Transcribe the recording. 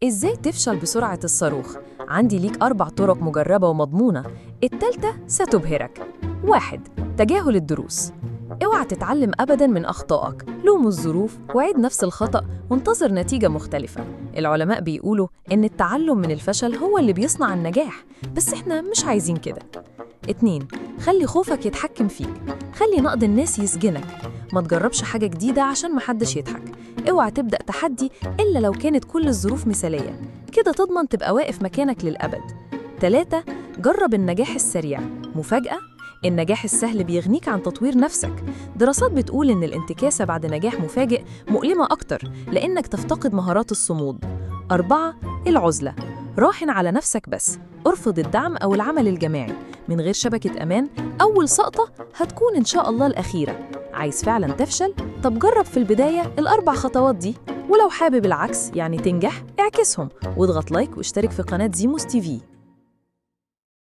إزاي تفشل بسرعة الصاروخ؟ عندي ليك 4 طرق مجربة ومضمونة، التالتة ستبهرك. 1. تجاهل الدروس. اوعى تتعلم أبداً من أخطائك، لوم الظروف وعيد نفس الخطأ وانتظر نتيجة مختلفة. العلماء بيقولوا إن التعلم من الفشل هو اللي بيصنع النجاح، بس إحنا مش عايزين كده. 2. خلي خوفك يتحكم فيك، خلي نقد الناس يسجنك، ما تجربش حاجة جديدة عشان محدش يضحك. اوعى تبدأ تحدي إلا لو كانت كل الظروف مثالية، كده تضمن تبقى واقف مكانك للأبد. 3. جرب النجاح السريع. مفاجأة؟ النجاح السهل بيغنيك عن تطوير نفسك. دراسات بتقول إن الانتكاسة بعد نجاح مفاجئ مؤلمة أكتر لأنك تفتقد مهارات الصمود. 4. العزلة. راهن على نفسك بس، ارفض الدعم أو العمل الجماعي. من غير شبكة أمان، أول سقطة هتكون إن شاء الله الأخيرة. عايز فعلاً تفشل؟ طب جرب في البداية ال4 خطوات دي، ولو حابب العكس يعني تنجح اعكسهم، واضغط like واشترك في قناة زيموس TV.